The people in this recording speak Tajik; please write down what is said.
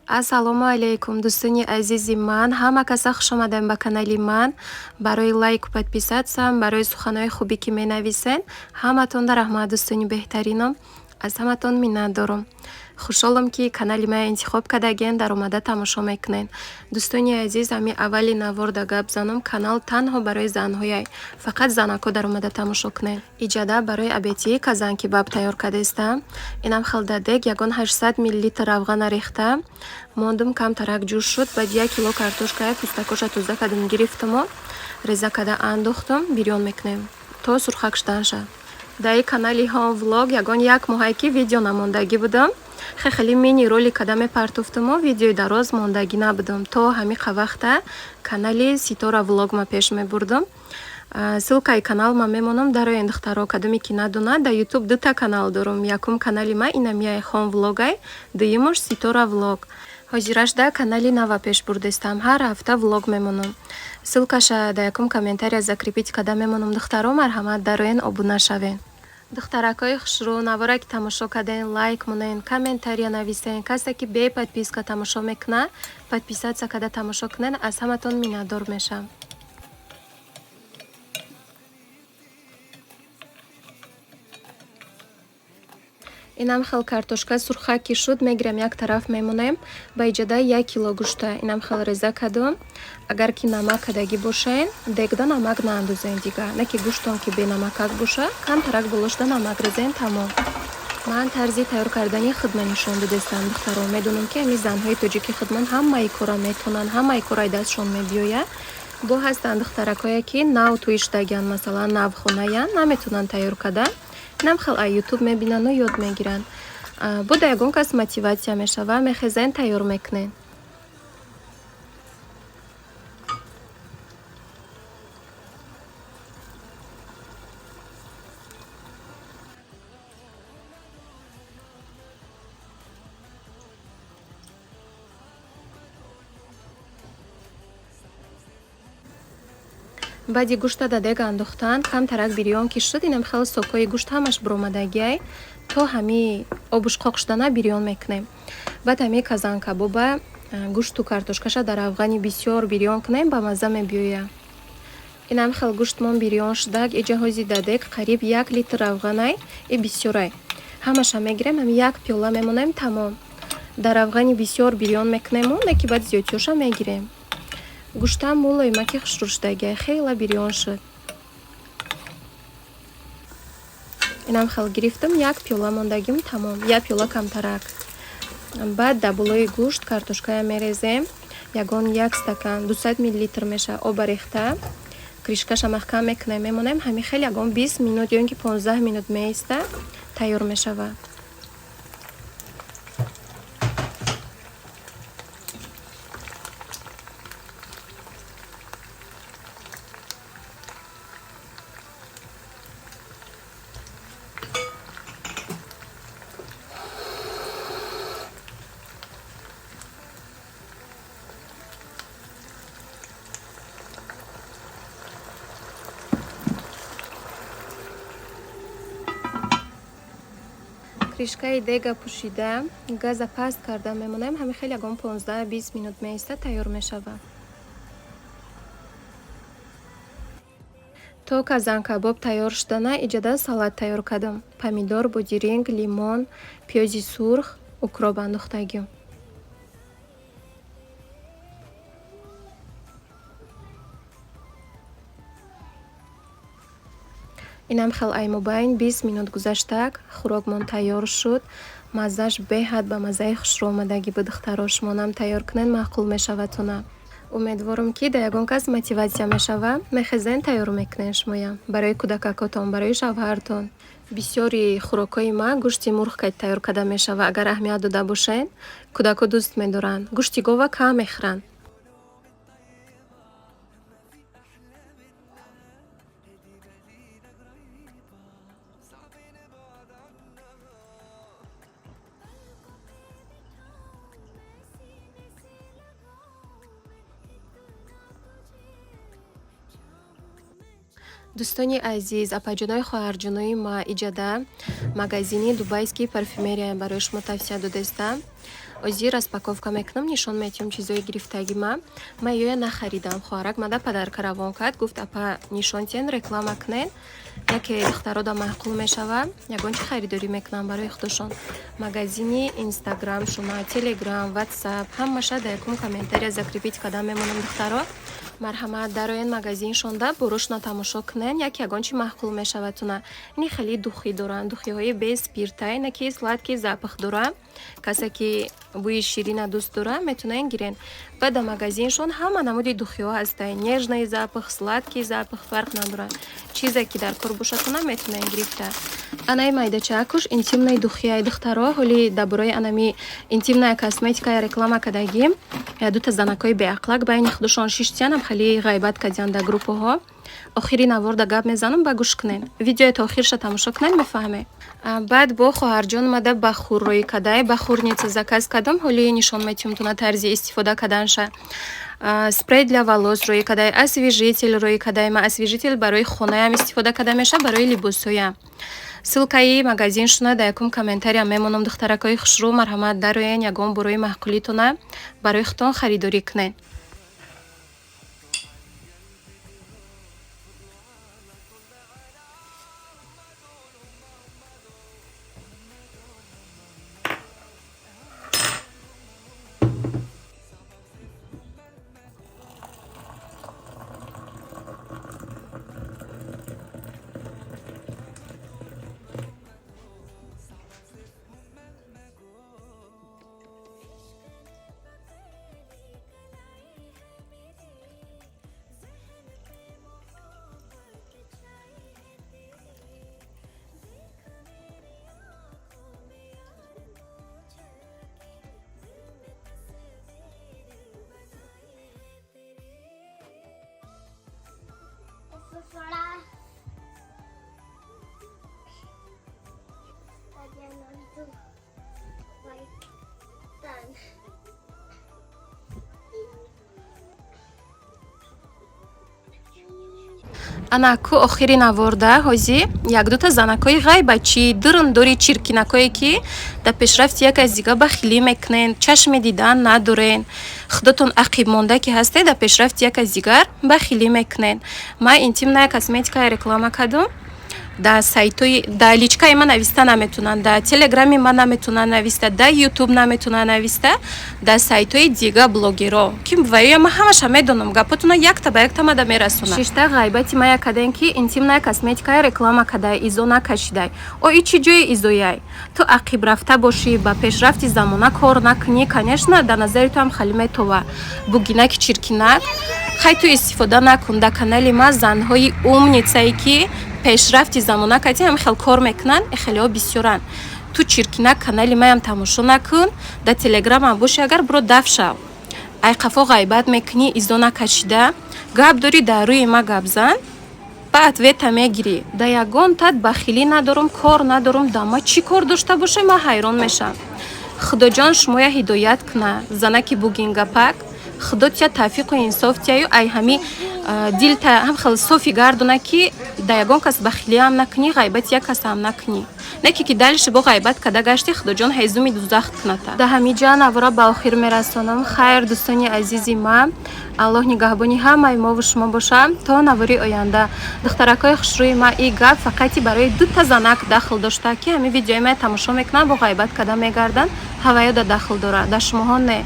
Ассалому алайкум, дӯстони азизи ман. Ҳама каса хуш омадем ба канали ман. Барои лайку подписаться, барои суханҳои хубе ки менависен, ҳаматонда раҳмат, дӯстони беҳтаринам. Аз ҳаматон миннат дорам. Хушҳолам, ки канали мая интихоб кардаген, даромада тамошо мекунед. Дӯстони азиз, ҳами аввали наворда гап занам, канал танҳо барои занҳояй. Фақат занако даромада тамошо кунед. Иҷада барои обедӣ казан-кебаб тайёр кардастам. Инам хел дар дег ягон 800 миллилитр равғана рехта. Мондум, камтарак ҷӯш шуд, баъд 1 кило картошкая пӯстакоша тоза кардам, гирифтаму реза карда андохтам, бирён мекунем то сурхак шуданша. Дар канали Ҳом Влог ягон як моҳае ки видео намондагӣ будам. Хеле мини ролик карда мепартофтаму видеои дароз мондагӣ набудам. То ҳамиқа вақта канали Ситора Влог ма пеш мебурдам. Ссылкаи канал ма мемонам, дароен, духтаро, кадоме ки надонад, дар Ютуб дута канал дорам. Якум канали ма инамияи Хон Влогай, дуюмуш Ситора Влог. Ҳозирашда канали нава пеш бурдестам. Ҳар ҳафта влог мемонам. Ссылкаша дар якум комментария закрепить карда мемонам, духтаро, марҳамат, дароен, обуна шавен. Духтаракҳои хушрӯ, навора ки тамошо карден, лайк монен, комментария нависен. Касе ки бе подписка тамошо мекунад, подписаться карда тамошо кунен, аз ҳаматон миннатдор мешавам. Инам хел картошка сурхак ки шуд, мегирем, як тараф мемонем. Ба иҷода 1 кило гӯшта инам хел реза кардам. Агар ки намак кардагӣ бошен, дегда намак наандозен дигар. Не ки гӯштон ки бенамакак боша, камтарак болошда намак резен, тамом. Ман тарзи тайёр кардани хидма нишон додастам, духтаро. Медонам, ки ҳамин занҳои тоҷики хидман ҳамаи кора метавонанд, ҳамаи кораи дастшон мебиёяд. Бо ҳастанд духтаракҳое, ки нав тӯй шудагианд, масалан, навхонаянд, наметавонанд тайёр карда. Инам хел аз Ютуб мебинану ёд мегиранд. Буда ягон кас мотиватсия мешава, мехезен, тайёр мекунед. Баъди гӯшта дар дег андохтан, камтарак бирён ки шуд, инам хел сокҳои гӯшт ҳамаш буромадагиай, то ҳами обуш қоқ шудана бирён мекунем. Баъд ҳами казан-кабоба гӯшту картошкаша дар равғани бисёр бирён кунем, ба мазза мебиёяд. Инам хел гӯштмон бирён шудак, иҷа ҳози дар дег қариб 1 литр равғанай и бисёрай. Ҳамаша мегирем, ҳами як пиёла мемонем, тамом. Дар равғани бисёр бирён мекунему, не ки баъд зиёдтиёша мегирем. Гӯштам мулоимаки хушрӯ шудагиай, хела бирён шуд. Инам хел гирифтам, як пиёла мондагим, тамом, як пиёла камтарак. Баъд дар болои гӯшт картошкая мерезем, ягон як стакан, 200 миллилитр мешавад, оба рехта, крышкаша маҳкам мекунем, мемонем, ҳами хел ягон 20 минут ё ин ки 15 минут меиста, тайёр мешавад. Крышкаи дега пӯшида, газа паст карда мемонем, ҳами хел ягон 15-20 минут меиста, тайёр мешавад. То казан-кабоб тайёр шудана, иҷода салат тайёр кардам. Помидор, бодиринг, лимон, пиёзи сурх, укроп андохтагим. Инам хел аймобайн 20 минут гузаштак, хӯрокмон тайёр шуд. Маззаш беҳад ба маззаи хушрӯ омадагӣ буд, духтаро, шумонам тайёр кунед, маъқул мешавадтона. Умедворам, ки дар ягон кас мотиватсия мешава, мехезен, тайёр мекунед шумоям барои кӯдакакотон, барои шавҳартон. Бисёри хӯрокҳои ма гӯшти мурғ тайёр карда мешава. Агар аҳамият дода бошед, кӯдакҳо дӯст медоранд. Гӯшти гова кам мехӯранд. Дӯстони азиз, апаҷонои, хоҳарҷонои ма, иҷада магазини дубайский парфюмерия барои шумо тавсия додаистам. Озир распаковка мекунам, нишон метиҳам чизои гирифтаги ма. Ма ёя нахаридам, хоҳарак мада подарка равон кард, гуфт: «Апа, нишон тиҳен, реклама кунен, яке духтарода маъқул мешава, ягон чи харидорӣ мекунам барои худошон». Магазини инстаграмшуна, телеграм, ватсап ҳамаша дар якум комментария закрепить карда мемонам. Духтаро, марҳамат, дароен магазиншонда, бурушна тамошо кунен, як ягон чи маъқул мешавадтуна. Ини хеле духи доранд, духиҳои без спирта, ина ки сладкий запах дора. Касе ки бӯи ширина дӯст дора, метавонен гирен. Баъд дар магазиншон ҳама намуди духиҳо ҳастанд: нежный запах, сладкий запах, фарқ надорад. Чизе ки дар кор бошадтуна, метавонен гирифта. Анаи майдачаакуш интимный духияи, духтаро. Ҳоли дар бораи анами интимная косметика реклама кардагим, дута занакҳои беақлак байни худашон шиштиянам, хеле ғайбат кардиян дар группаҳо. Охири наворда гап мезанам, ба гӯш кунен, видеои то охирша тамошо кунен, мефаҳмед. Баъд бо хоҳарҷон омада бахур рӯӣ кадай, бахурница заказ кардам, ҳоли нишон метиҳам туна тарзи истифода карданша. Спрей для волос рӯӣ кадай, освежитель рӯӣ кадай. Ма освежитель барои хонаям истифода карда мешавад, барои либосҳоям. Ссылкаи магазиншуна дар якум комментария мемонам. Духтаракҳои хушрӯ, марҳамат, дароен, ягон борои маъқулитона барои худтон харидорӣ кунед. Анаку охири наворда ҳозӣ якдута занакҳои ғайбачӣ, дурндори чиркинакое, ки дар пешрафти як аз дига бахилӣ мекунен, чашми дидан надорен, худотон ақиб монда ки ҳастед, дар пешрафти як аз дигар бахилӣ мекунен. Ман интимная косметика реклама кардам, дар сайтои, дар личкаи ман нависта наметунанд, дар телеграми ман наметунанд нависта, дар ютуб наметунанд нависта, дар сайтҳои дига блогеро ки ваёя ман ҳамаша медонам, гапотуна якта ба якта мада мерасонам. Шишта ғайбати мая кардем, ки интимная косметикая реклама кадай, изо накашидай. О, и чӣ ҷои изояй? Ту ақиб рафта бошӣ, ба пешрафти замона кор накунӣ, конечно, дар назари ту ҳам хеле метова. Бугинаки чиркинак, хай, ту истифода накун. Дар канали ма занҳои умницае, ки пешрафти замона кати ҳам хел кор мекунанд, хелеҳо бисёранд. Ту чиркинак, канали маям тамошо накун, дар телеграмам боши агар, биро даф шав. Ай қафо ғайбат мекунӣ, изо накашида. Гап дорӣ, дар рӯи ма гап зан, ба ответа мегирӣ. Да ягон тат бахилӣ надорум, кор надорум. Да ма чӣ кор дошта боша, ман ҳайрон мешавам. Худоҷон шумоя ҳидоят куна, занаки бугингапак. Худо тия тавфиқу инсоф тияю, ай ҳами дилта ҳам хел софи гардона, ки да ягон кас бахилиам накунӣ, ғайбати як касам накунӣ. Не ки дальше бо ғайбат када гашти, худоҷон ҳезуми дузах куната. Да ҳамиҷа навора ба охир мерасонам. Хайр, дӯстони азизи ман, Аллоҳ нигаҳбони ҳамаи мову шумо боша то навори оянда. Духтаракҳои хушрӯи ма, и гап фақати барои дута занак дахл дошта, ки ҳамин видеои мая тамошо мекунанд, бо ғайбат када мегарданд. Ҳаваёда дахл дорад, да шумоҳо не.